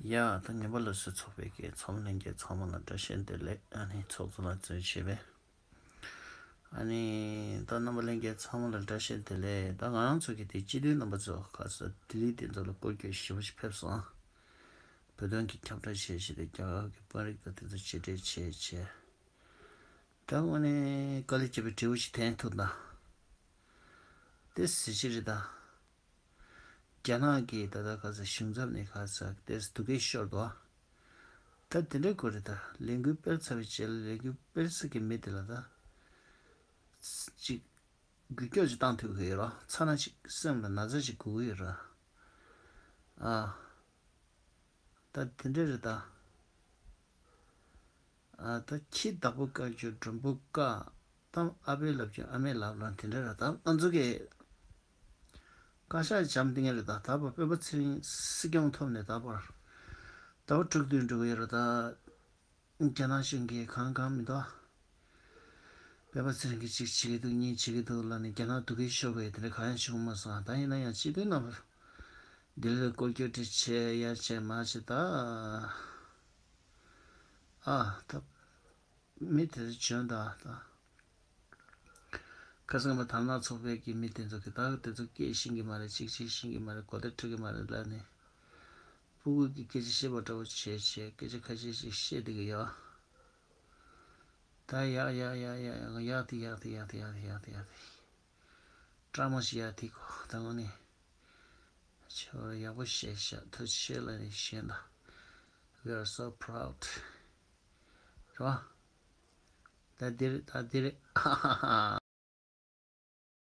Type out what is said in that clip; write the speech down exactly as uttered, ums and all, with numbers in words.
ཡ། ད་ངན་པ་སླར་གསོའི་ཚོགས་པའི་གི་ཚོགས་མི་ལྷན་རྒྱས་ཚང་མ་ལ་བཀྲ་ཤིས་བདེ་ལེགས། ཨ་ནི་ཚོགས་གཙོ་ལགས་གཙོས་བྱས་པའི། ཨ་ནི་ད་རྣམ་པ་ལྷན་རྒྱས་ཚང་མ་ལ་བཀྲ་ཤིས་བདེ་ལེགས། ད་ང་རང་ཚོ་གི་དེ་སྤྱི་འཐུས་རྣམ་པ་ཚོ་ཁ་ས་ལྡི་ལི་དེ་ཚོ་ལ་སྐོར་སྐྱོད་ཞེ་པོ་ཞིག་ཕེབས་སོང་། བོད་དོན་གྱི་ཁྱབ་བསྒྲགས་བྱས་བྱས་ཏེ་རྒྱ་གར་གྱི་དཔོན་རིགས་དང་དེ་ཚོ་མཇལ་འཕྲད་བྱས་བྱས། ད་དངོས་གནས་དཀའ་ལས་བརྒྱབ་པའི་འབྲས་བུ་ཞིག་དྲན་ཐུབ་ན། དེ་གཟི་བརྗིད་རེད་ད། རྒྱ་ནག་གིས་ད་ལྟ་ག་ཚོད་གཞུང་ཚབ་ནས་ག་ཚོད་དེ་སྡུག་སྐད་ཤོར་འདུག་ད་དེ་འདྲའི་སྐོར་རེད་ད། ལས་འགུལ་སྤེལ་ཚར་བའི་རྗེས་ལ་ལས་འགུལ་སྤེལ་ས་གི་མི་དེ་ལ་ད་ཅིག་འགུལ་སྐྱོད་ཅིག་བཏང་ཐུབ་ཀྱི་ཡོད་རོ། ཚ་ན་ཅིག་སེམས་ལ་ན་ཚ་ཅིག་འགུག་གི་ཡོད་རོ། ཨ། ད་དེ་འདྲ་རེད་ད། ཨ། ད་ཁྱི་བདག་པོ་བཀའ་བརྒྱུད་མགྲོན་པོ་བཀའ། གཏམ་ཨ་ཕས་ལབ་རྒྱུ་ཨ་མས་ལབ་ལབ་དེ་འདྲ་རེད་ད། ང་ཚོ་གི་བཀའ་ཤག་འཇམ་ཐིང་ངེ་རེད་ད། ད་བར་སྤེན་པ་ཚེ་རིང་སྲིད་སྐྱོང་ཐོབ་ནས་ད་བར། ཟླ་བ་དྲུག་བདུན་འགྲོ་གི་ཡོད་རེད་ད། རྒྱ་ནག་གཞུང་གིས་གང་གང་མི་འདུག་སྤེན་པ་ཚེ་རིང་གིས་གཅིག་བྱེད་ཀྱི་འདུག་གཉིས་བྱེད་ཀྱི་འདུག་ལབ་ནས་རྒྱ་ནག་སྡུག་སྐད་ཤོར་བའི་དེ་འདྲ་གང་ཡང་བྱུང་མ་སོང་། ད་ཡིན་ན་ཡང་སྤྱི་འཐུས་རྣམ་པ་ལྡི་ལིར་སྐོར་སྐྱོད་དེ་བྱས་ཡར་བྱས་མར་བྱས་ད། ཨ། ད་མི་དེ་ཚོ་བྱོན་ད་ད། ཁ་སང་མ་དར་ནག་ཚོགས་པའི་གི་མི་དེ་ཚོ་གི་ད་དེ་ཚོ་སྐད་ཤེས་ཀྱི་མ་རེད། གཅིག་གཅིག་ཤེས་ཀྱི་མ་རེད། གོ་བརྡ་འཕྲོད་ཀྱི་མ་རེད་ལབ་ནས། ཕྲུ་གུ་གི་སྐད་ཆ་བཤད་པ་འདྲ་བོ་བྱས་བྱས་སྐད་ཆ་ཁ་ཤས་ཤིག་བཤད་བསྡད་ཀྱི་ཡོད། ད་ཡག་ཡག་ཡག་ཡག་ཡག་ཡག་ཏི་ཡག་ཏི་ཡག་ཏི་ཡག་ཏི་ཡག་ཏི་ཡག་ཏི། བཀྲ་མ་ཞིག་ཡག་ཏི་གོ་ད་ངོ་ནས། ཁྱོད་ཡག་པོ་བཤད་ཤག་ཐུགས་རྗེ་ཆེ་ལབ་ནས་བཤད་ད། We are so proud. རེད་བ། ད་འདིར་ད་འདིར།